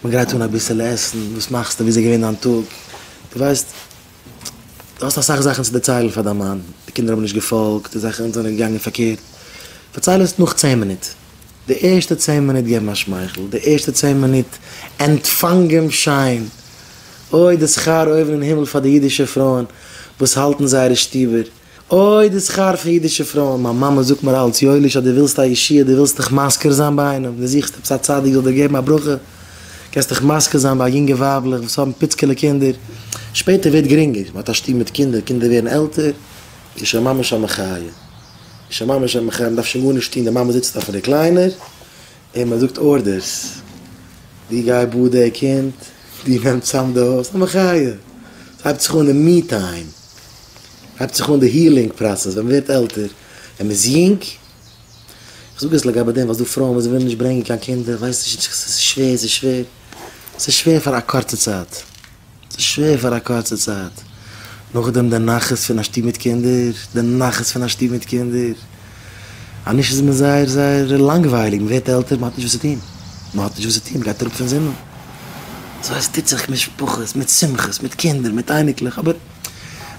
מען גרייט אן אביסעלע עסן, וואס מאכסטו, וויאזוי איז געווען דיין טאג, דו ווייסט, דו האסט אסאך זאכן צו דערציילן פאר דיין מאן, די קינדער האבן נישט געפאלגט, די זאכן זענען געגאנגען פארקערט, פארצייל עס נאך צען מינוט, די ערשטע צען מינוט געבן א שמייכל, די ערשטע צען מינוט ענטפאנג אים שיין, אוי די שכר אויבן אין הימל פאר די אידישע פרויען וואס האלטן זייערע שטיבער, אוי די שכר פון אידישע פרויען, מיין מאמע זאגט מיר אלץ, יואליש אז דו ווילסט א ישועה, דו ווילסט דיך מזכיר זיין ביי איינעם, דו זוכסט עפעס א צדיק זאל דיר געבן א ברכה, קענסט דיך מזכיר זיין ביי יונגע ווייבלעך וואס האבן פיצקעלע קינדער, שפעטער ווערט גרינגער, מען האט א שטוב מיט קינדער, קינדער ווערן עלטער, איז שוין ממש א מחיה, איז שוין ממש א מחיה, מען דארף שוין גארנישט טון, די מאמע זיצט אויפן recliner און מען זאגט orders, דו גיי באד די קינד, דו נעם צאם די הויז, א מחיה, ס'הייבט זיך אן די me time. הייבט זיך אן די healing process ווען מ'ווערט עלטער, ווען מ'איז יונג, איך זאג עס לגבי דעם ווייל ס'דא פרויען וואס ווילן נישט ברענגען קיין קינדער, כ'ווייס נישט, ס'איז שווער, ס'איז שווער, ס'איז שווער פאר א קורצע צייט, ס'איז שווער פאר א קורצע צייט, נאכדעם די נחת פון א שטוב מיט קינדער, די נחת פון א שטוב מיט קינדער, אנישט איז מען זייער זייער לאנגווייליג, מ'ווערט עלטער, מ'האט נישט וואס צו טון, מ'האט נישט וואס צו טון, מ'גייט אראפ פון זינען, סאו עס טוט זיך משפחות מיט שמחות, מיט קינדער, מיט אייניקלעך, אבער.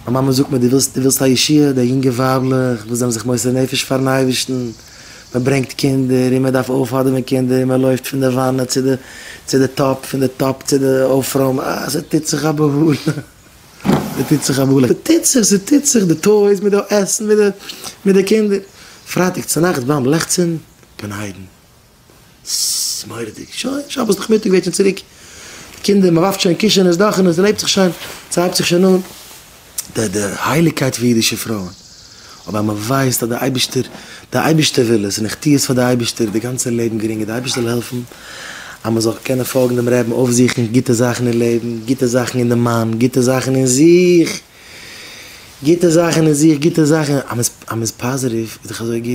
מיין מאמע זאגט מיר, דו ווילסט, דו ווילסט א ישועה? די יונגע ווייבלעך וואס זענען זיך מוסר נפש פארן אייבערשטן, מען ברענגט קינדער און מען דארף אויפהאדעווען קינדער און מען לויפט פון די וואנע צו די צו די טאפ, פון די טאפ צו די אויפרוים, אה, ס'טוט זיך א בהלה, ס'טוט זיך א בהלה, ס'טוט זיך, ס'טוט זיך, די toys מיט די עסן מיט די מיט די קינדער, פרייטאג צונאכטס ביים לעכט צינדן, גן עדן. ס'איז מורא'דיג. שוין, שבת נאכמיטאג ווערט שוין צוריק די קינדער, מ'ווארפט שוין קישענעס, דאכענעס, ס'לעבט זיך שוין, ס'הייבט זיך שוין אן די די הייליגקייט פון אידישע פרויען. אבער אז מ'ווייסט אז די אייבערשטער, די אייבערשטער וויל עס און איך טו עס פאר די אייבערשטער, איז די גאנצע לעבן גרינגער, די אייבערשטער זאל העלפן אז מ'זאל קענען פאלגן דעם רבי'ן, אויפזוכן גוטע זאכן אין לעבן, גוטע זאכן אין די מאן, גוטע זאכן אין זיך, גוטע זאכן אין זיך, גוטע זאכן, אז מ'איז פאזיטיוו איז דאך אזוי גוט.